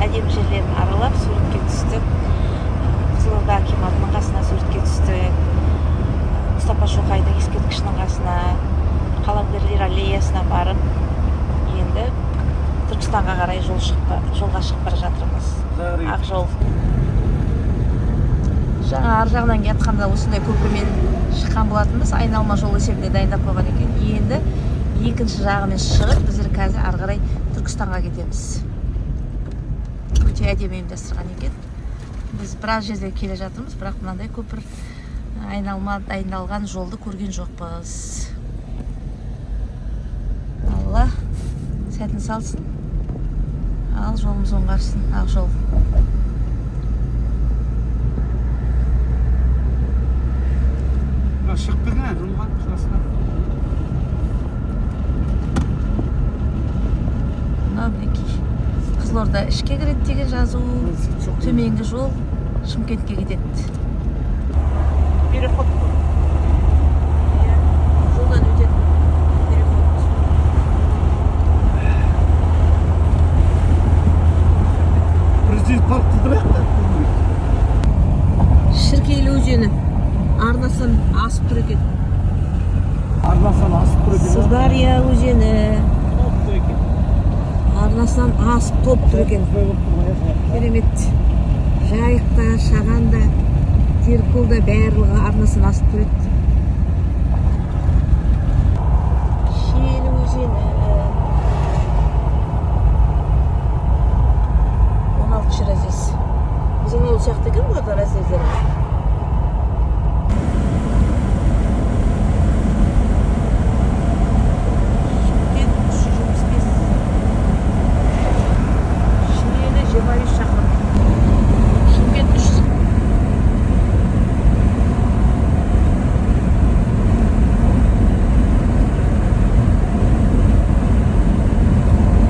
Әдемі жерлерін аралап, суретке түстік. Қызылорда акиматының қасына суретке түстік. Мұстафа Шоқайдың ескерткішінің қасына, Қаламгерлер аллеясына барып, енді Түркістанға қарай жолға шығып бара жатырмыз. Ақ жол. Жаңа ар жағынан келатқанда осындай көпірмен шыққан болатынбыз. Айналма жол есебінде дайындап қойған екен. Енді екінші жағымен шығып, біздер қазір ары қарай Түркістанға кетеміз. Өте әдемі ұйымдастырған екен. Біз біраз жерде келе жатырмыз, бірақ мынандай көпір, айналма дайындалған жолды көрген жоқпыз. Алла сәтін салсын. Ал жолымыз оңғарсын, ақ жол. Мына шығып па едің, жолға шығасың. Мынау, мінекей, Қызылорда ішке кіреді деген жазу. Төменгі жол Шымкентке кетеді. Переход. Иә, жолдан өтетін переход. Президент парк дейді ма? Шіркейлі өзені арнасынан асып тұр екен. Арнасынан асып тұр екен. Сырдария өзені Толып тұр екен. арнасынан асып толып тұр екен. Керемет. Жайық та, Шаған да, Деркөл да, барлығы арнасынан асып тұр еді. Шиелі өзені 16-разрез. Біздің ауыл сияқты екен бұларда разрездері. Шымкент 375, Шиелі 25 шақырым, Шымкент 300.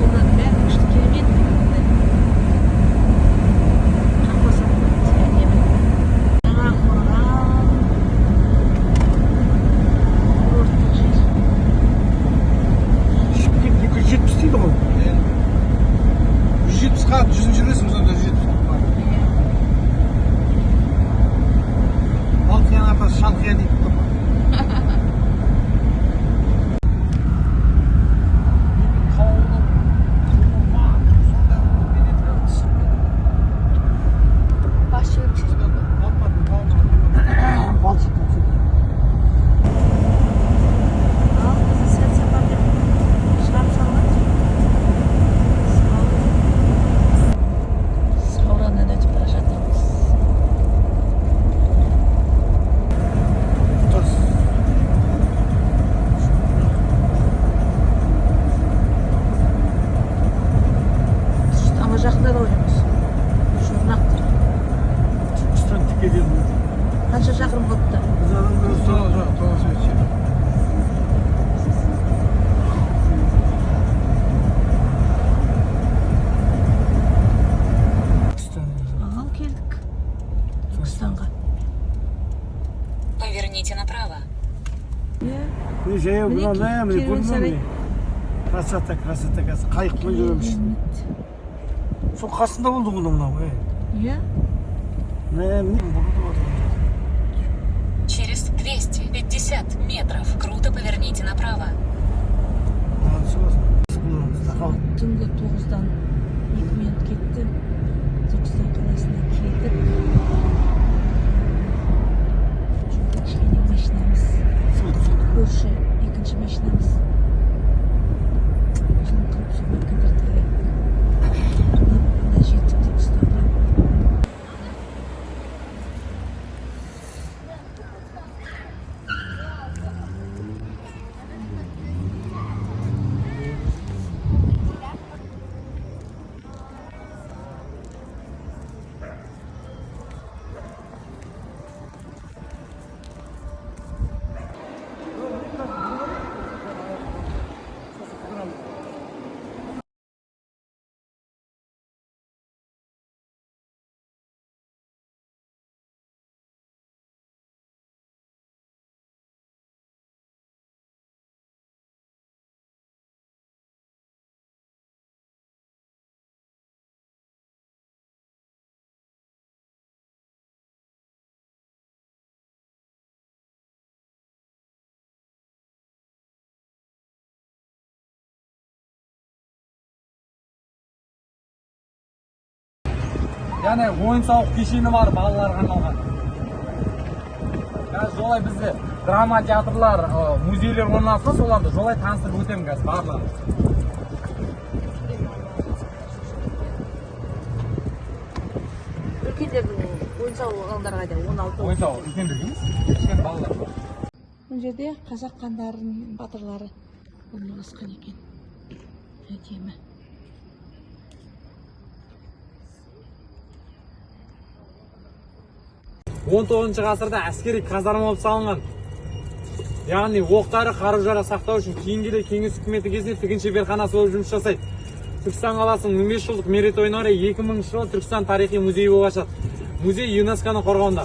Жолдардың бәрі күшті, керемет. Қақпаса әдемі. Жаңақорған курорттық жер. Шымкент 270 дейді ғой. 170-қа жүзіп жүресің сонда, 170. Балқияның атасы Шалқия дейді тұр. Бас жіберіп. Балшық болсын. Ал бізді сәт сапар деп шығарып салған. Саураннан өтіп бара жатырмыз. Тұз. Түркістанға жақындады ғой дейміз. Жұрнақ тұр. Түркістан тікелей. Қанша шақырым қалыпты? Біз адамдар Жоқ, тоғыз. Түркістан. Ал келдік Түркістанға. Поверните направо. Иә. Міне, жаяу Мінекей, мына, міне, көрдің бе, керуен. Міне. Красота, красота, красота. Қайықпен жүреміз. Керемет. Сол қасында болды ғой мынау, е. Иә. Міне, міне, бұрылып отыр. Через 250 метров круто поверните направо. Мынаны шығасың. Сағат түнгі 9-дан 2 минут кетті. Түркістан қаласына келдік. Жолда кішкене машинамыз, көрші екінші машинамыз жылыңқырап жүрген кідірді. Мына жеттік Түркістанға. Яғни ойын сауық кешені бар балаларға арналған. Қазір жолай бізде драма театрлар, музейлер орналасқан, соларды жолай таныстырып өтемін қазір барлығын. Үлкендердің ойын сауық алаңдары қайда? 16. Ойын сауық үлкендерге емес, кішкене балалар. Мына жерде қазақ хандарының батырлары орналасқан екен. Әдемі. 19 ғасырда әскери казарма болып салынған. Яғни оқ дәрі, қару жарақ сақтау үшін. Кейін келе кеңес үкіметі кезінде тігін шеберханасы болып жұмыс жасайды. Түркістан қаласының 15 жылдық мерейтойына орай 2000 жылы Түркістан тарихи музейі болып ашады. Музей ЮНЕСКО-ның қорғауында.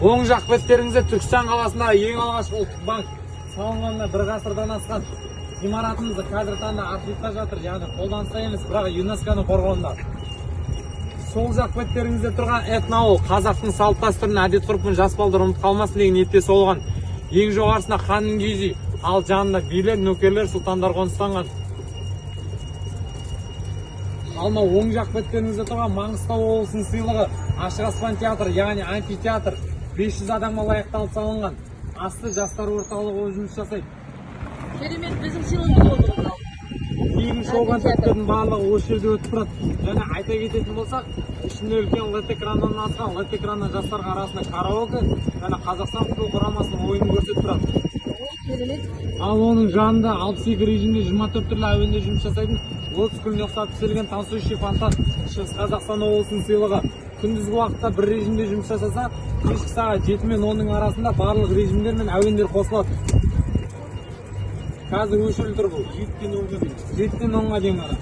Оң жақ беттеріңізде Түркістан қаласындағы ең алғашқы ұлттық банк, салынғанына бір ғасырдан асқан ғимаратымыз қазіргі таңда архивта жатыр, яғни қолданыста емес, бірақ ЮНЕСКО-ның қорғауында. Сол жақ беттеріңізде тұрған этноауыл қазақтың салт дәстүрін, әдет ғұрпын жас балдар ұмытып қалмасын деген ниетте соғылған. Ең жоғарысында ханның киіз үйі, ал жанында билер, нөкерлер, сұлтандар қоныстанған. Ал мынау оң жақ беттеріңізде тұрған Маңғыстау облысының сыйлығы, ашық аспан театры, яғни амфитеатр, 500 адамға лайықталып салынған. Асты жастар орталығы болып жұмыс жасайды. Керемет, біздің сыйлығымыз болды ғой мынау. Тегін шоу концерттердің барлығы осы жерде өтіп тұрады. Және айта кететін болсақ, ішінде үлкен LED экран орналасқан. LED экраннан жастарға арасында караоке және Қазақстан футбол құрамасының ойынын көрсетіп тұрады. Керемет. Ал оның жанында 62 режимде 24 түрлі әуенде жұмыс жасайтын лотос гүліне ұқсап пісірілген танцующий фонтан, Шығыс Қазақстан облысының сыйлығы. Күндізгі уақытта бір режимде жұмыс жасаса, кешкі сағат 7 мен 10-ның арасында барлық режимдер мен әуендер қосылады. Қазір өшіріліп тұр бұл. 7-тен 10-ға дейін. 7-тен 10-ға дейін ғана.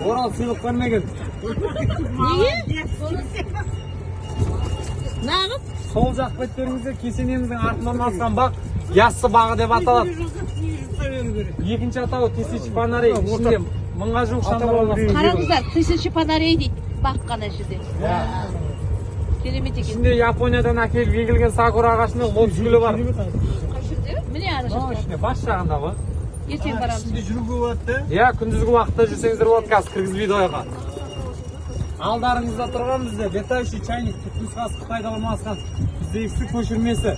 Орал сыйлық бермеген. Неге? Нағып? Сол жақ беттеріңізде кесенеміздің артында орналасқан бақ Яссы бағы деп аталады. Екінші атауы Тысячи фонарей. Ішінде мыңға жуық шамдар орналасқан. Қараңыздар, тысячи фонарей дейді бақ қана жерде. Иә. Керемет екен. Ішінде Япониядан әкеліп егілген сакура ағашының лотос гүлі бар. Қай жерде? Міне, ана Мынау жақта. ішінде, бас жағында ғой. Ертең барамыз. Ішінде жүруге болады да. Иә, күндізгі уақытта жүрсеңіздер болады, қазір кіргізбейді ояққа. Алдарыңызда тұрған бізде летающий чайник, түпнұсқасы Қытайда орналасқан. Біздегісі көшірмесі.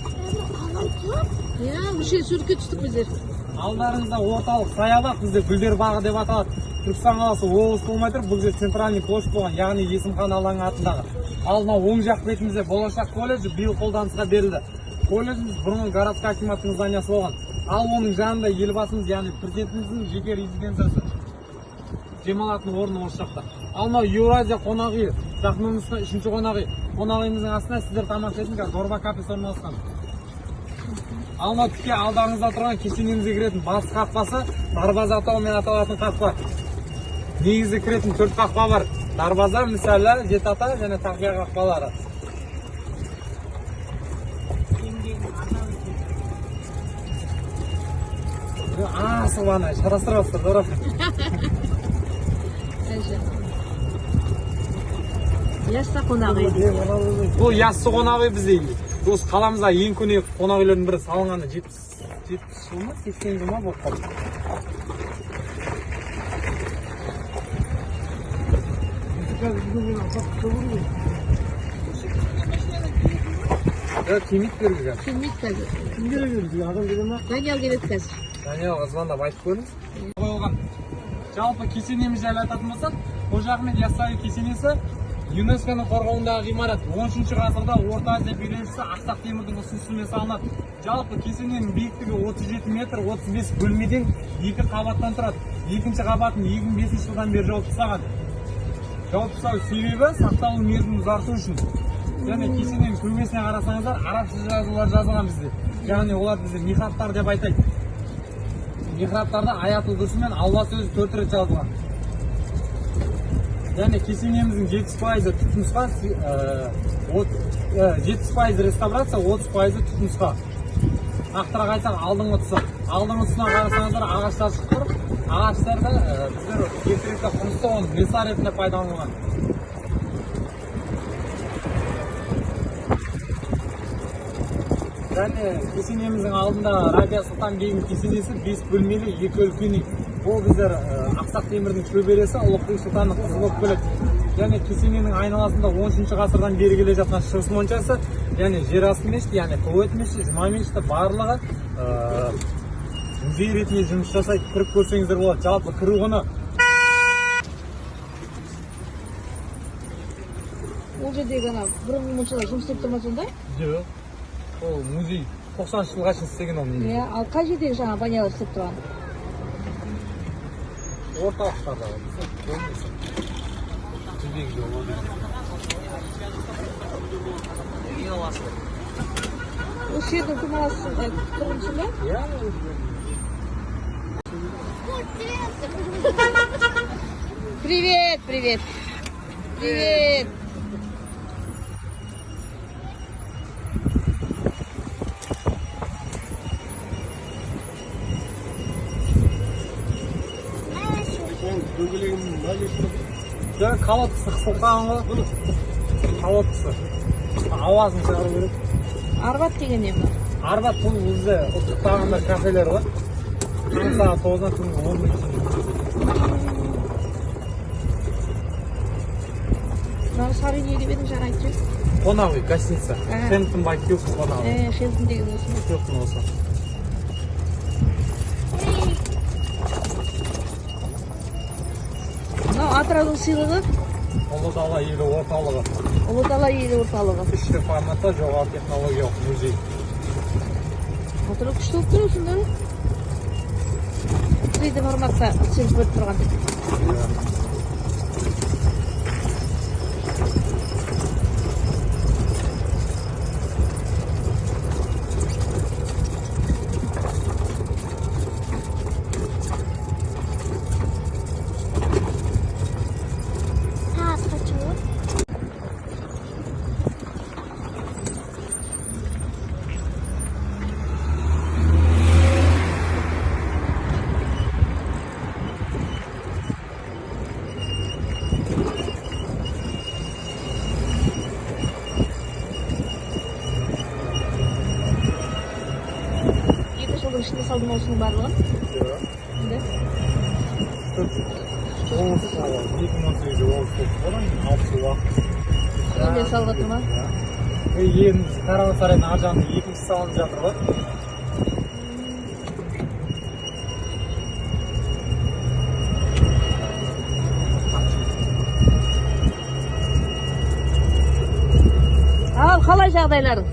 Иә, осы жерде суретке түстік біздер. Алдарыңызда орталық саябақ, бізде гүлдер бағы деп аталады. Түркістан қаласы облыс болмай тұр, бұл жер центральный площадь болған, яғни Есімхан алаңы атындағы. Ал мынау оң жақ бетімізде Болашақ колледжі биыл қолданысқа берілді. Колледжіміз бұрынғы городской акиматтың зданиясы болған. Ал оның жанында елбасымыз, яғни президентіміздің жеке резиденциясы, демалатын орны осы жақта. Ал мынау Еуразия қонақ үйі, жақын үшінші қонақ үй. Қонақ үйіміздің астында сіздер тамақ ішетін қазір Дорба кафесі орналасқан. Ал мынау тіке алдарыңызда тұрған кесенемізге кіретін батыс қақпасы, Дарбаза атауымен аталатын қақпа. Негізі кіретін төрт қақпа бар: Дарбаза, Мүсәлла, Жеті ата және Тақия қақпалары. Асыл, ана шатастырып жатыр. Яссы қонақ үй. Бұл Яссы қонақ үй бізде осы қаламызда ең көне қонақ үйлердің бірі, салынғаны 70 жыл ма, 80 жыл ма болып қалды. Қазір бүгін апарып тастау керек. Жоқ, келмейді беруге қазір. Келмейді қазір. Кім келе бізге? Адам келе ма? Даниял келеді қазір. Даниялға звондап айтып көріңіз. Қойылған. Жалпы кесенеміз жайлы айтатын болсақ, Қожа Ахмет Яссауи кесенесі ЮНЕСКО-ның қорғауындағы ғимарат. 13 ғасырда Орта Азия билеушісі Ақсақ Темірдің ұсынысымен салынады. Жалпы кесененің биіктігі 37 метр, 35 бөлмеден, екі қабаттан тұрады. Екінші қабатын 2005 жылдан бері жауып тастаған. Жауып тастау себебі сақталу мерзімін ұзарту үшін. Және кесененің көмесіне қарасаңыздар, арабша жазулар жазылған бізде. Яғни олар бізде михрабтар деп айтайды. Михрабтарда аятул күрсі мен Алла сөзі төрт рет жазылған. Және кесенеміздің 70% түпнұсқа, 70% реставрация, 30% түпнұсқа. Нақтырақ айтсақ, алдыңғы тұсы. Алдыңғы тұсына қарасаңыздар, ағаштар шығып тұр. Ағаштарды біздер ертеректе құрылыста оны леса ретінде пайдаланылған. Және кесенеміздің алдында Рабия Сұлтан бегім кесенесі 5 бөлмелі, 2 үлкен үй. Ол біздер Ақсақ Темірдің шөбересі Ұлықбек Сұлтанның қызы болып келеді. Және кесененің айналасында 13 ғасырдан бері келе жатқан шығыс моншасы, және жерасты мешіті, яғни Тует мешіті, Жұма мешіті барлығы музей ретінде жұмыс жасайды. Кіріп көрсеңіздер болады. Жалпы кіру құны Ол жердегі ана бұрынғы моншалар жұмыс істеп тұр ма сонда? Жоқ. Ол музей 90 жылға шейін істеген ол негізі. Иә, ал қай жердегі жаңа банялар істеп тұрған? Орталықтарда ол. Жібек жолы деген. Осы жердің тумаласы, тұрғынсың ба? Иә. Привет, привет. Привет. Жаңа колодкасы қысылып қалған ғой. Колодкасы. Ауасын шығару керек. Арбат деген не мынау? Арбат бұл бізде ұлттық тағамдар кафелер ғой. Түнгі сағат 9-дан түнгі 11-ге шейін. Мынау сары не деп едің жаңа айтып едің? Қонақ үй, гостиница. Хэмптон бай Хилтон қонақ үй. Хилтон деген осы ма? Хилтон осы. Мынау Атыраудың сыйлығы. Ұлы дала елі орталығы. Ұлы дала елі орталығы. 3D форматта жоғары технологиялық музей. Атырау күшті болып тұр осында. 3D форматта сен көріп тұрған. Иә. Сағат қанша болды? Екі жылдың ішінде салды ма осының барлығын? Иә. Енді? Облыс 2018 облыс болып одан кейін 6 жыл уақыт. Енді салып жатыр ма? Иә. Енді караван сарайының ар жағында екіншісі салынып жатыр ғой. Ал қалай жағдайларың?